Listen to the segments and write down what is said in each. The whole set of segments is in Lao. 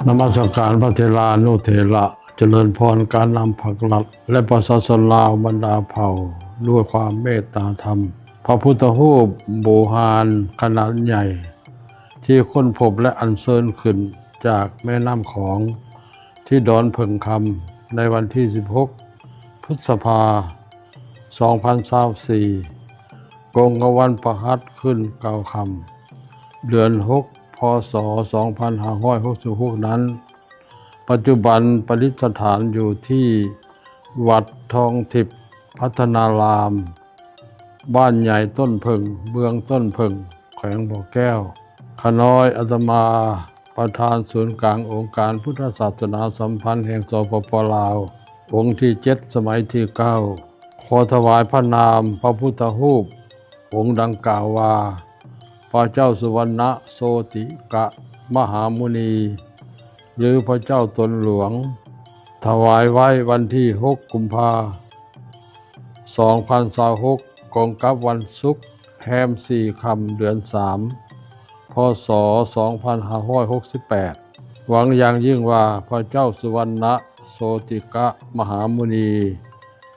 ນະມັດສະການພະເຖລານຸເຖລະ ຈະເລີນພອນການນຳພັກລັດ ແລະ ປະຊາຊົນລາວບັນດາເຜົ່າ ດ້ວຍຄວາມເມດຕາທຳ. ພະພຸດທະຮູບບູຮານຂະໜາດໃຫຍ່ ທີ່ຄົ້ນພົບ ແລະ ອັນເຊີນຂຶ້ນຈາກແມ່ນ້ຳຂອງ ທີ່ດອນເຜິ້ງຄຳ ໃນວັນທີສິບຫົກ ພຶດສະພາ ສອງພັນຊາວສີ່ ກົງກັບວັນພະຫັດຂຶ້ນເກົ້າຄ່ຳ ເດືອນຫົກ ພ.ສ. ສອງພັນຫ້າຮ້ອຍຫົກສິບຫົກ ນັ້ນ, ປັດຈຸບັນປະດິດສະຖານຢູ່ທີ່ວັດທອງທິບພັດທະນາລາມ, ບ້ານໃຫຍ່ຕົ້ນເຜິ້ງ, ເມືອງຕົ້ນເຜິ້ງ, ແຂວງບໍ່ແກ້ວ. ຂ້ານ້ອຍອາດຕະມາ ປະທານສູນກາງອົງການພຸດທະສາສະໜາສຳພັນແຫ່ງ ສປປ ລາວ ອົງທີເຈັດ ສະໄໝທີເກົ້າ ຂໍຖວາຍພະນາມພະພຸດທະຮູບອົງດັ່ງກ່າວວ່າ ພະເຈົ້າສຸວັນນະໂຊຕິກະມະຫາມຸນີ ຫຼື ພະເຈົ້າຕົນຫຼວງ, ຖວາຍໄວ້ວັນທີຫົກ ກຸມພາ ສອງພັນຊາວຫົກ ກົງກັບວັນສຸກ ແຮມສີ່ຄ່ຳ ເດືອນສາມ ພ.ສ. ສອງພັນຫ້າຮ້ອຍຫົກສິບແປດ ຫວັງຢ່າງຍິ່ງວ່າ ພະເຈົ້າສຸວັນນະໂຊຕິກະມະຫາມຸນີ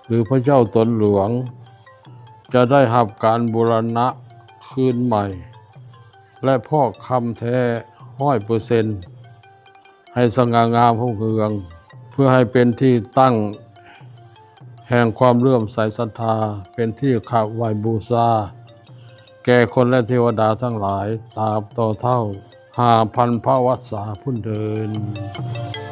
ຫຼື ພະເຈົ້າຕົນຫຼວງ ຈະໄດ້ຮັບການບູລະນະຄືນໃໝ່ ແລະ ພອກຄຳແທ້ຮ້ອຍເປີເຊັນ ໃຫ້ສະຫງ່າງາມຮຸ່ງເຮືອງ, ເພື່ອໃຫ້ເປັນທີ່ຕັ້ງແຫ່ງຄວາມເຫຼື້ອມໃສສັດທາ, ເປັນທີ່ຂາບໄຫວ້ບູຊາແກ່ຄົນ ແລະ ເທວະດາທັງຫຼາຍ ຕາບຕໍ່ເທົ່າຫ້າພັນພະວັດສາພຸ້ນເທີ້ນ.